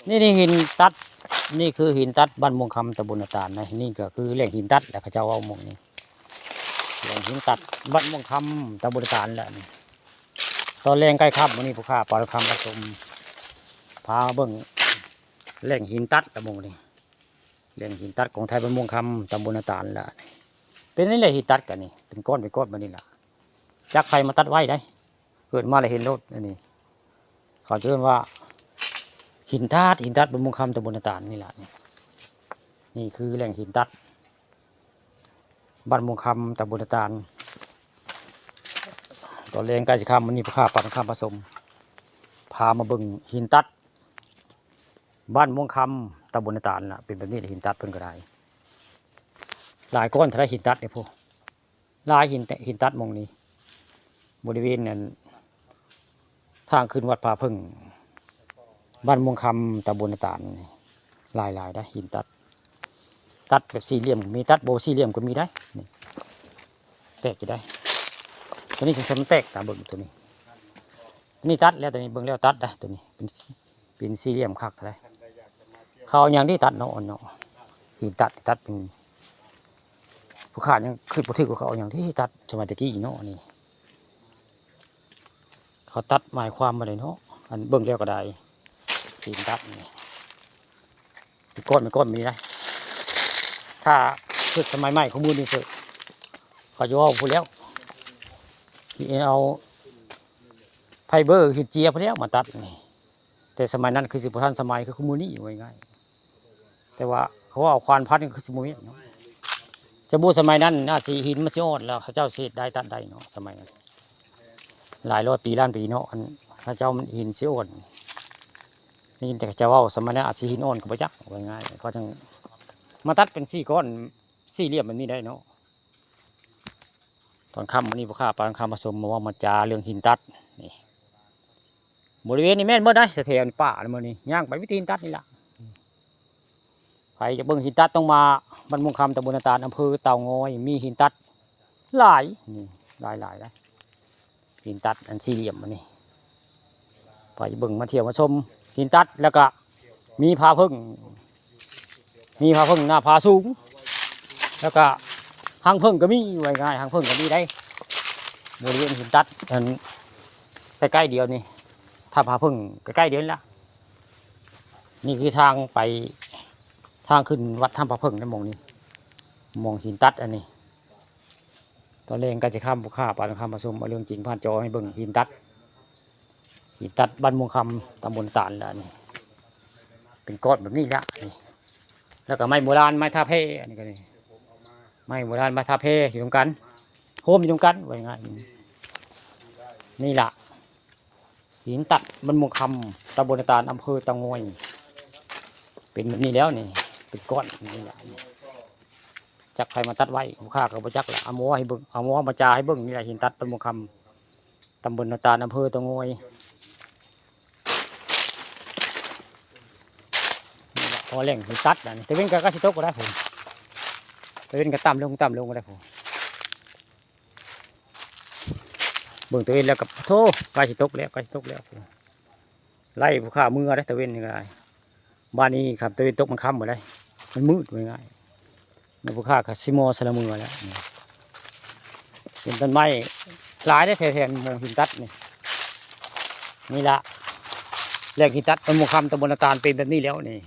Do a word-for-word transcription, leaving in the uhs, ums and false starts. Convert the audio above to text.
นี่ นี่หินตัด นี่คือหินตัดบ้านม่วงคำตำบลนาตาลนะ นี่ก็คือแหล่งหินตัดแหละ เขาเจ้าเว้าหม่องนี้ แหล่งหินตัดบ้านม่วงคำตำบลนาตาลแหละนี่ ตอนแลงใกล้ค่ำมื้อนี้ ผู้ข้าปานคำผสม พาเบิ่งแหล่งหินตัดละหม่องนี้ แหล่งหินตัดของไทยบ้านม่วงคำตำบลนาตาลแหละนี่ เป็นนี่แหละหินตัดกันนี่ เป็นก้อนเป็นก้อนมานี่ล่ะ จักไผมาตัดไว้ได้ เกิดมาแล้วเห็นโลด อันนี้ เขาจะเรียกว่า หินตัด หินตัดบ้านม่วงคำตำบลนาตาลนี่ล่ะนี่ นี่คือแหล่งหินตัด บ้านม่วงคำตำบลนาตาล ตอนแลงใกล้สิค่ำมื้อนี้ ผู้ข้าปานคำผสม พามาเบิ่งหินตัด บ้านม่วงคำตำบลนาตาลน่ะ เป็นแบบนี้แหละ หินตัดเพิ่นก็ได้ หลายก้อนเท่าใดหินตัดเนี่ยพุ หลาย หินแตะ หินตัดหม่องนี้ บริเวณนั้น ทางขึ้นวัดผาผึ้ง บ้านม่วงคำตำบลนาตาลนี่ หลายๆ ได้ หินตัด ตัดแบบสี่เหลี่ยมก็มี ตัดบ่สี่เหลี่ยมก็มีได้ นี่ แตกอยู่ได้ ตัวนี้สิสำแตกตาเบิ่งตัวนี้ นี่ตัดแล้ว ตัวนี้เบิ่งแล้วตัดได้ ตัวนี้เป็น เป็นสี่เหลี่ยมคักเท่าใด เขาเอาหยังที่ตัดเนาะ เนาะ หินตัด ตัดเป็น ผู้ข้ายังคิดบ่ถึงว่าเขาเอาหยังที่ตัดสมัยตะกี้เนาะ อันนี้ เขาตัดหมายความมาเลยเนาะ อันเบิ่งแล้วก็ได้ หินตัดนี่ เป็นก้อนเป็นก้อนแบบนี้นะ ถ้าเฮ็ดสมัยใหม่ของมื้อนี้เถอะ เขาจะเอาพู้นแล้ว สิเอาไฟเบอร์หินเจียพู้นแล้วมาตัดนี่ แต่สมัยนั้นคือสิบ่ทันสมัยคือมื้อนี้ ว่าง่ายๆ แต่ว่าเขาเอาควานพัดนี่คือสิบ่แม่นเนาะ จะบ่สมัยนั้นน่ะสิหินมันสิอ่อนแล้ว เขาเจ้าสิเฮ็ดได้ตัดได้เนาะ สมัยนั้น หลายร้อยปีล้านปีเนาะ อันเขาเจ้ามันหินสิอ่อน นี่แต่เขาเจ้าเว้าสมัยนั้นอาจสิหินอ่อนก็บ่จัก ว่าง่ายๆ เขาจังมาตัดเป็นสี่ก้อน สี่เหลี่ยมแบบนี้ได้เนาะ ตอนค่ำมื้อนี้ ผู้ข้าปานคำผสมมาเว้ามาจาเรื่องหินตัด นี่ บริเวณนี้แม่นเบิดได้ แถวๆ ป่านี่ มื้อนี้ ย่างไปมีแต่หินตัดนี่ล่ะ ไผจะเบิ่งหินตัดต้องมาบ้านม่วงคำ ตำบลนาตาล อำเภอเต่างอย มีหินตัดหลาย นี่ หลายๆ ได้ หินตัดอันสี่เหลี่ยมอันนี้ ไผจะเบิ่งมาเที่ยวมาชมหินตัด แล้วก็มีผาผึ้ง มีผาผึ้งหน้าผาสูง แล้วก็ฮังผึ้งก็มี ว่าง่ายฮังผึ้งก็มีได้ บริเวณหินตัด อันใกล้ๆ เดียวนี่ ถ้ำผาผึ้งใกล้ๆ เดียวนี่ละ นี่คือทางไป ทางขึ้นวัดถ้ำผาผึ้งนะ หม่องนี้ หม่องหินตัดอันนี้ ตอนแลงใกล้สิค่ำ ผู้ข้าปานคำผสมเอาเรื่องจริงผ่านจอให้เบิ่ง หินตัด หินตัดบ้านม่วงคำ ตำบลตาลแล้วนี่ เป็นก้อนแบบนี้ละนี่ แล้วก็ไม้โบราณ ไม้ท่าแพ อันนี้ก็นี่ ไม้โบราณ ไม้ท่าแพ อยู่ตรงกัน โฮมอยู่ตรงกัน ว่าง่ายๆ นี่ล่ะ หินตัดบ้านม่วงคำ ตำบลนาตาล อำเภอเต่างอย เป็นแบบนี้แล้วนี่ เป็นก้อนแบบนี้ล่ะ จักไผมาตัดไว้ ผู้ข้าก็บ่จักละ เอามาให้เบิ่ง เอามามาจาให้เบิ่งนี่แหละ หินตัดบ้านม่วงคำ ตำบลนาตาล อำเภอเต่างอย นี่แหละ พอแหล่งหินตัดนะนี่ ตะเวนก็ ก็สิตกก็ได้พุ้น ตะเวนก็ต่ำลง ต่ำลงก็ได้พุ้น เบิ่งตะเวนแล้วก็ โธ่ ใกล้สิตกแล้ว ใกล้สิตกแล้ว ไล่ผู้ข้าเมือได้ตะเวนนี่ก็ได้ บ้านนี้ครับ ตะเวนตกมันค่ำหมดเลย มันมืด ว่าง่าย แล้วผู้ข้าก็สิมอสละเมือแล้ว เป็นต้นไม้หลายได้แถวๆ หม่องหินตัดนี่ นี่ละ แหล่งหินตัดบ้านม่วงคำ ตำบลนาตาล เป็นแบบนี้แล้วนี่